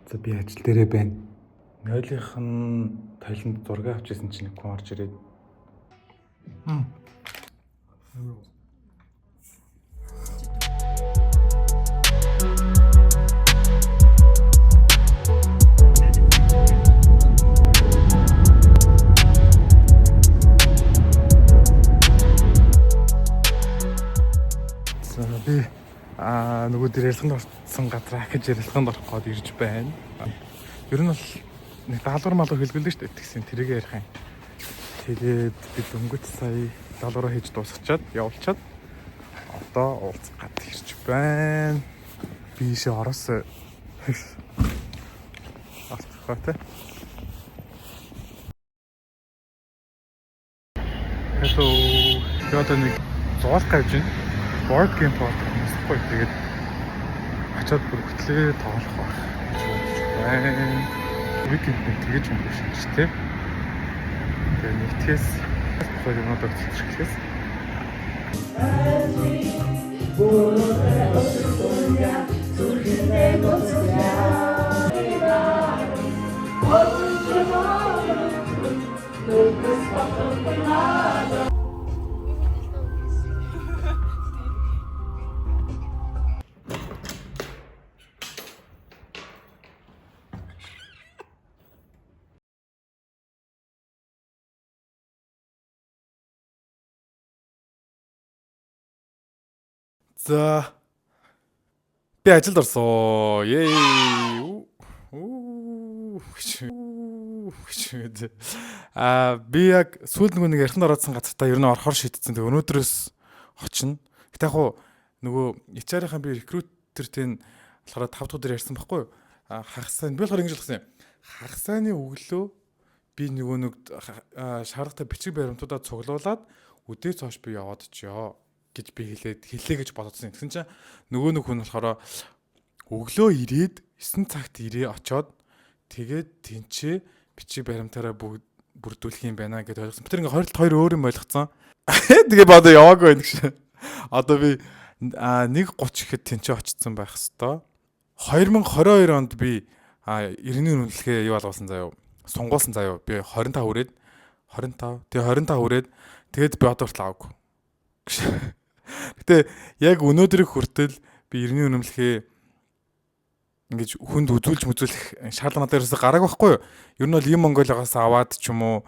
За, би ажил дээрээ байна. Нойлынх нь толинд зураг авч ирсэн чинь нэг хүн орж ирээд. За, би нөгөө дээр ярилцлаганд орсон газар ахиж ярилцлаганд орох гээд ирж байна. Ер нь бол нэг даалгавар малгай хэлбэлдэж шүү дээ. Тэгсэн тэрийг ярих юм. Тэгээд би дөнгөж сая даалгавраа хийж дуусгачаад явуулчаад одоо уулзах гад ирж байна. Би ийшээ ороос алдахгүй те. Hello. Би одоо нэг зугаалах явж байна. Board game тоглох юмсахгүй. Тэгээд очиод бүр хөтлөө тоглох байх гэж бодож байна. Weekend нэг тэгэж өнгөрсөн ч те. Тэгээд нэгтгэс болохоор юмнууд өгч эхлэхээс. За, би ажилд орсон. Yay. Уу. Гэж. Би яг сүүлд нөгөө нэг яриханд ороодсон газартаа ер нь орохоор шийдсэн. Тэг өнөөдрөөс очино. Гэтэ яг хуу нөгөө HR-ийн би рекрутертэй нь болохоор 5 дахь өдөр ярьсан байхгүй юу? Хагас сайн би болохоор ингэж болгосон юм. Хагас сайнны өглөө би нөгөө нэг шаардлагатай бичиг баримтуудаа цуглуулад өдөөс хойш би яваад очиё гэж би хэлээд хэлээ гэж бодсон. Тэгсэн чинь нөгөө нэг хүн болохоор өглөө ирээд 9 цагт ирээ очоод тэгээд тэнцээ бичиг баримтаараа бүгд бүрдүүлэх юм байна гэдээ ойлгосон. Би тэр ингээ 22 өөр юм ойлгоцсон. Тэгээ би одоо яваагүй байх гэж. Одоо би 1:30 гэхэд тэнцээ очсон байх хэвээр. 2022 онд би 90-ийн үнэлгээ юу алгуулсан заяо. Сунгуулсан заяо. Би 25 хүрээд 25. Тэгээ 25 хүрээд тэгээд би одоо хүртэл аваагүй. Гэтэ яг өнөөдрийг хүртэл би 90-ийн үнэмлэхээ ингэж хүнд үзүүлж мүзүүлэх шаардлага надад ерөөсө гараагүй байхгүй юу? Ер нь бол юм Монголиогоос аваад ч юм уу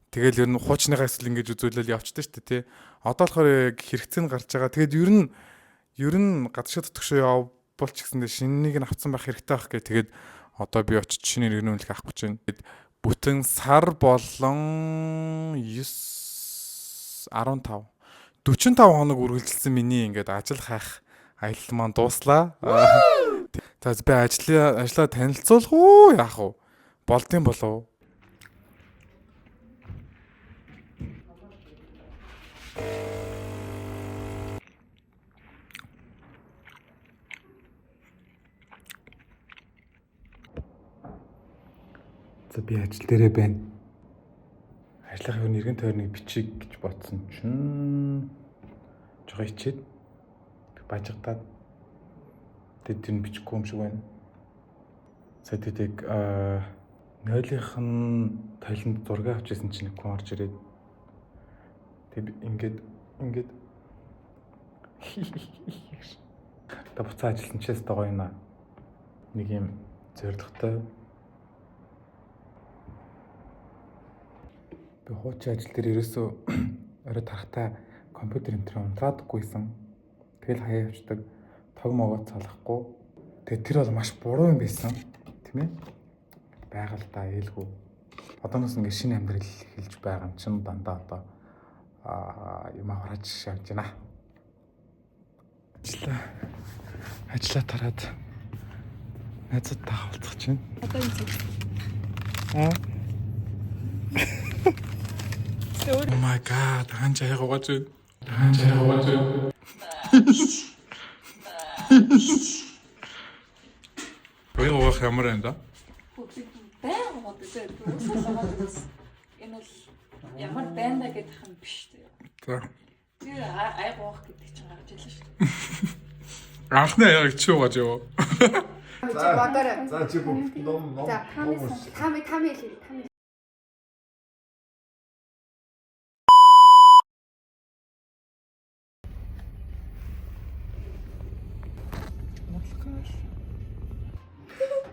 тэгэл ер нь хуучныхаа эсвэл ингэж үзүүлэл явчихдээ шүү дээ тий. Одоо болохоор яг хэрэгцээ нь гарч байгаа. Тэгээд ер нь гадагшаа татгшаа явбал ч гэсэн шинэнийг нь авцсан байх хэрэгтэй байх гэх. Тэгээд одоо би очиж шинэ иргэн үнэлэх авах гэж байна. Тэгээд бүтэн сар болон 9 15 45 хоног үргэлжилсэн миний ингээд ажил хайх аялал маань дууслаа. За, би ажлаа танилцуулах уу, яах вэ? Болдсон болов. За, би ажил дээрээ байна. Ажлынхаа юу эргэн тойрныг бичиг гэж бодсон чинь жоо хичээд бажигдаад тэд тэр нь бичихгүй юм шиг байна. Сая тэдэг нойлынх нь толинд зураг авч ирсэн чинь нэг хүн орж ирээд тэг ингээд ингээд та буцаа ажилласан ч ёстой гоё юм аа. Нэг юм зоригтой. Би хуучин ажил дээр ерөөсөө орой тарахтаа компьютер энэ төр унтраадаггүйсэн. Тэгэл хаяа явцдаг, тог могоо салахгүй. Тэгээ тэр бол маш буруу юм байсан. Тийм ээ? Байгаль да ээлгүй. Одооноос ингэ шинэ амьдрал эхэлж байгаа юм чинь дандаа одоо юм авраач явж байна. Ажлаа тараад найзуудтай уулзах чинь. Одоо энэ цаг. Аа. Өөр Oh my god, хаан чаяг угааж байна. Хаан чаяг угааж байна. Ой, угаах ямар байна да? Баян угаад үзээ. Уусаас угаад үз. Энэ бол ямар байна да гэдэг юм биш үү? За. Тэр аяг уух гэдэг чинь гарч ирлээ шүү дээ. Анхны аяг чи угааж яваа. Чи бодоорой. За, чи бүгд ном ном За, ном унш. Тами тами хэлээ. Тами.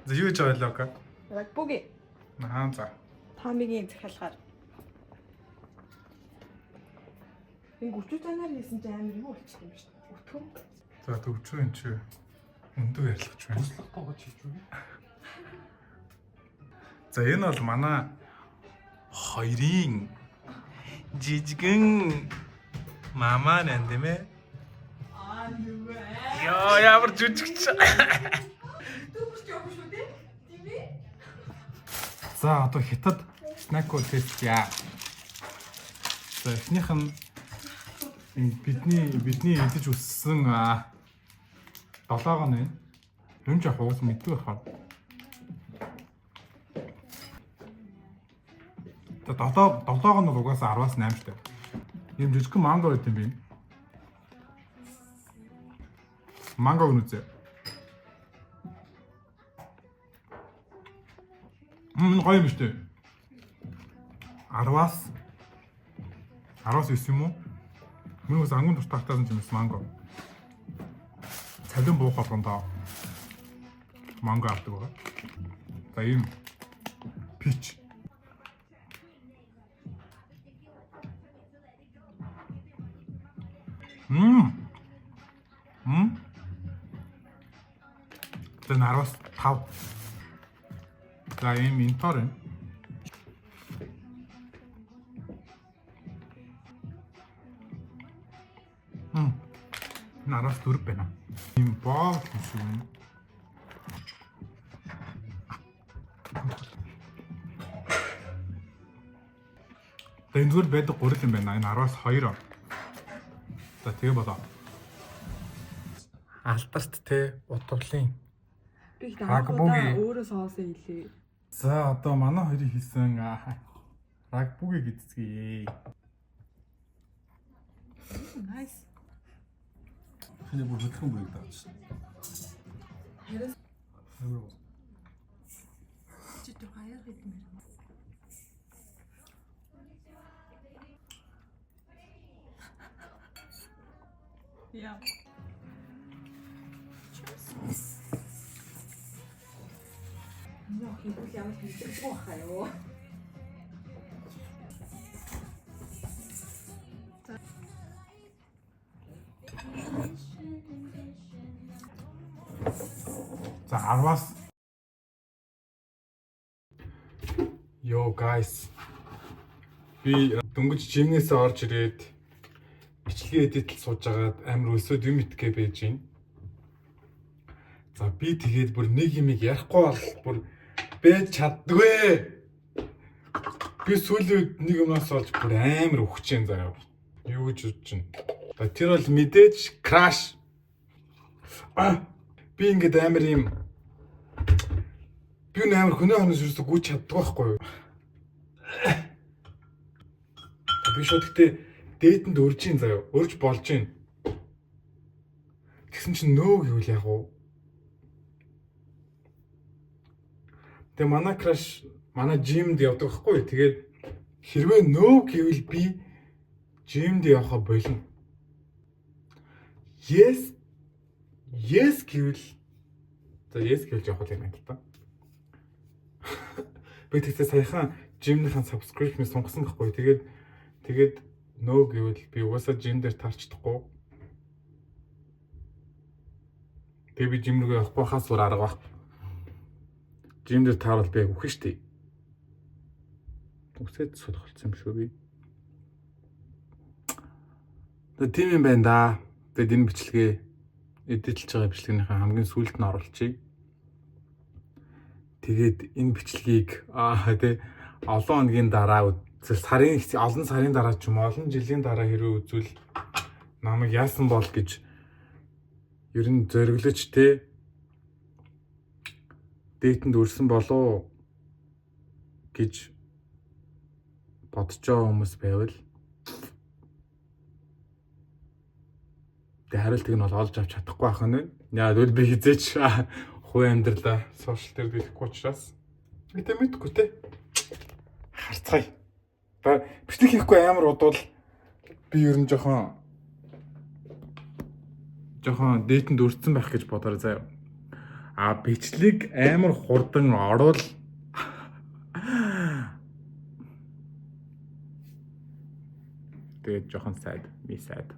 За, юу гэж байлаа окей. Рагбуги Аа, за. Тамигийн захиалгаар. Энэ гүчүү танаар хийсэн чинь амар юу болчих юм бэ шүү дээ. Өтгөн. За, төвчөө энэ чи өндөг ярилцаж байна. Туслах тоогоо чийж үү? За, энэ бол манай хоёрын жижигэн мамаа нэн тийм ээ. Аа нүвэ. Йоо, ямар жүжигч. Дүүрч явах шүү дээ. Тийм ээ. За, одоо хятад snack уу тест яа. За, эхнийх нь энэ бидний идэж өссөн долоогоо нэ. Юм жоох уус мэддэг байхаа. За, долоогоо нь бол угаасаа 10-аас 8 штэ. Юм жижигхэн манго байт юм бэ. Манго үнэзээ. Гоё юм штэ. 10-аас 10-аас 9 юм уу? Мөн ус ангун дуртагтаас юм шиг манго. Цалин буух болгондоо манго авдаг байгаа. За, ийм peach. Мм. Мм. За, 10-аас 5. За, ийм интор юм. Мм. Нараас 4 байна. Ийм боо юм шиг юм. За, энэ зүгээр байдаг гурил юм байна. Энэ 10-аас 2. За, тэгээ болоо. Алдарт те утгалын Би их Рагбуги. өөрөө соусаа хийлээ. За, одоо манай хоёрын хийсэн рагбугийг эзэцгээе. Nice. Шинэ бүр хөдөлгөн бүрийг дааж шин. Харин Амар. чи жоохон аяар хийдмээр. Яа. Cheers. Яа, хийвэл ямар хийдэггүй баха юу. За, 10-аас Yo guys. Би дөнгөж жимнээсээ орж ирээд бичлэгээ эдитл сууж агаад амар өсөөд юм итгэе байж байна. За, би тэгээд бүр нэг юмыг ярихгүй бол бүр бэж чаддгүй. Би сүүлийн үед нэг юмнаас олж бүр амар өгч जैन заяа. Юу гэж бодож байна. За, тэр бол мэдээж crush. Би ингээд амар юм би нэг амар хөнөө хонос ерөөсөө гүйч чаддаг байхгүй юу? Би шууд гэтээ дээтэнд өрж ийн заяа. Өрж болж ийн. Тэгсэн чинь нөө гэвэл яг уу. Тэгээ манай crush манай gym д явдаг байхгүй юу? Тэгээд хэрвээ нөө гэвэл би gym д явахаа болно. Yes. Yes гэвэл, за, yes гэвэл явах юм байна л та. Би тэгсээ саяхан gym-ийн subscription сунгасан байхгүй. Тэгээд нөө гэвэл би угаасаа gym дээр таарч чадахгүй. Тэгээ би gym рүү явахгүй хаас өөр арга байх. Gym дээр таарвал би яг үхэн штэ. Үсээд сул болцсон юм шүү би. Тэгээ тийм юм байна да. Тэгээд энэ бичлэгээ edit лж байгаа бичлэгнийхээ хамгийн сүүлд нь оруулчихъя. Тэгээд энэ бичлэгийг тий олон хоногийн дараа үзэл, сарын олон сарын дараа ч юм уу, олон жилийн дараа хэрвээ үзвэл намайг яасан бол гэж ер нь зориглож те дээтэнд өрсөн болов гэж бодож байгаа хүмүүс байвал тэгээ хариултыг нь бол олж авч чадахгүй байх нь. Яа, тэгвэл би хизээч Хувийн амьдралаа social дээр дэлгэхгүй учраас гэтээ мэдгүй те. Харцгаая. Та бичлэг хийхгүй амар удвал би ер нь жоохон жоохон дээтэнд өртсөн байх гэж бодоорой заяа. А бичлэг амар хурдан орвол тэгээд жоохон sad, me sad.